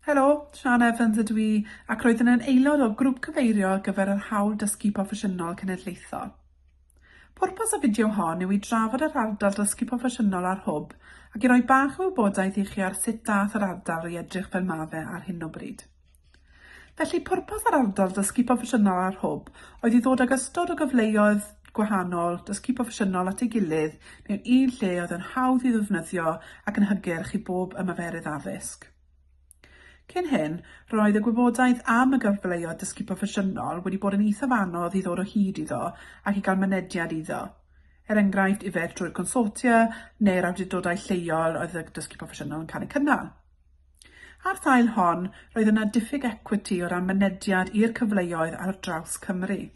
Helo, Siân Evans ydw i, ac roeddwn yn aelod o grŵp cyfeirio ar gyfer yr Hawl Dysgu Proffesiynol Cenedlaethol. Pwrpas y fideo hon yw i drafod yr ardal dysgu proffesiynol ar Hwb ac i roi bach o wybodaeth i chi ar sut dath yr ardal i edrych fel ma' fe ar hyn o bryd. Felly, pwrpas yr ardal dysgu proffesiynol ar Hwb oedd i ddod ag ystod o gyfleoedd gwahanol dysgu proffesiynol at ei gilydd mewn un lle oedd yn hawdd i ddefnyddio ac yn hygyrch i bob ymarferydd addysg. Cyn hyn, roedd y gwybodaeth am y gyfleoedd dysgu proffesiynol wedi bod yn eithaf anodd i ddod o hyd iddo ac i gael mynediad iddo. Er enghraifft, ife drwy'r consortia neu'r awdurdodau lleol oedd y dysgu proffesiynol yn cael eu cynnal. Ar sail hon, roedd yna diffyg ecwiti o ran mynediad i'r cyfleoedd ar draws Cymru.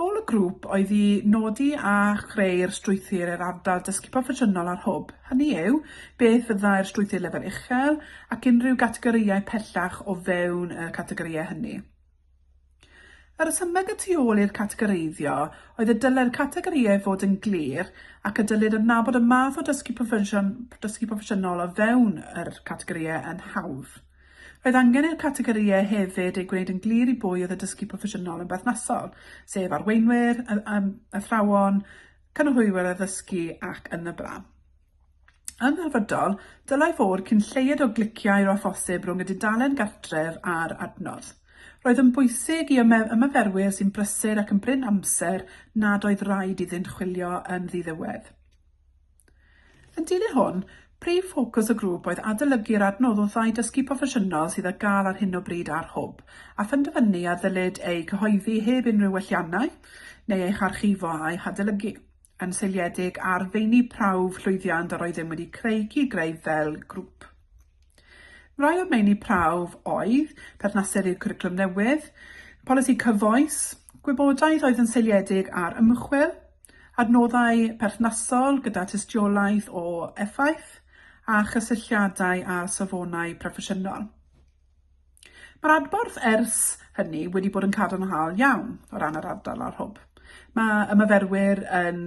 Rôl y grŵp oedd i nodi a chreu'r strwythur i'r ardal dysgu proffesiynol ar Hwb, hynny yw, beth fyddai'r strwythur lefel uchel ac unrhyw gategorïau pellach o fewn y categorïau hynny. Y rhesymeg y tu ôl i'r categoreiddio oedd y dylai'r categorïau fod yn glir ac y dylid adnabod y math o dysgu dysgu proffesiynol o fewn yr categorïau yn hawdd. Roedd angen i'r categorïau hefyd ei gwneud yn glir i bwy oedd y dysgu proffesiynol yn berthnasol, sef arweinwyr, athrawon, cynorthwywyr addysgu ac yn y blaen. Yn ddelfrydol, dylai fod cyn lleied o gliciau â phosib rhwng y dudalen gartref a'r adnodd. Roedd yn bwysig i ymarferwyr sy'n brysur ac yn brin amser nad oedd raid iddynt chwilio yn ddiddiwedd. Yn dilyn hwn, prif ffocws y grŵp oedd adolygu'r adnoddau dysgu proffesiynol sydd ar gael ar hyn o bryd ar Hwb, a phenderfynu a ddylid eu cyhoeddi heb unrhyw welliannau, neu eu harchifo a'u hadolygu. yn seiliedig ar feini prawf llwyddiant yr oeddem wedi creu cyd-greu fel grŵp. Rhai o'r meini prawf oedd, perthnasedd i'r cwricwlwm newydd, polisi cyfoes, gwybodaeth oedd yn seiliedig ar ymchwil, adnoddau perthnasol gyda tystiolaeth o effaith, a chysylltiadau â'r safonau proffesiynol. Mae'r adborth ers hynny wedi bod yn cadarnhaol iawn o ran yr ardal a'r hwb. Mae ymarferwyr yn,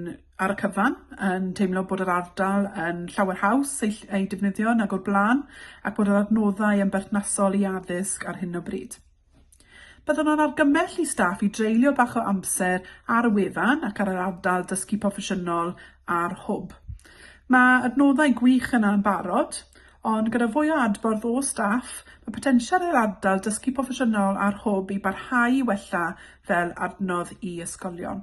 ar y cyfan, yn teimlo bod yr ardal yn llawer haws ei, ei defnyddio nag o'r blaen ac bod yr adnoddau yn berthnasol i addysg ar hyn o bryd. Byddwn yn argymell i staff i dreulio bach o amser ar y wefan ac ar yr ardal dysgu proffesiynol a'r hwb. Mae adnoddau gwych yna yn barod, Ond gyda fwy o adborth o staff, mae potensial i'r ardal dysgu proffesiynol a'r hwb i barhau i wella fel adnodd i ysgolion.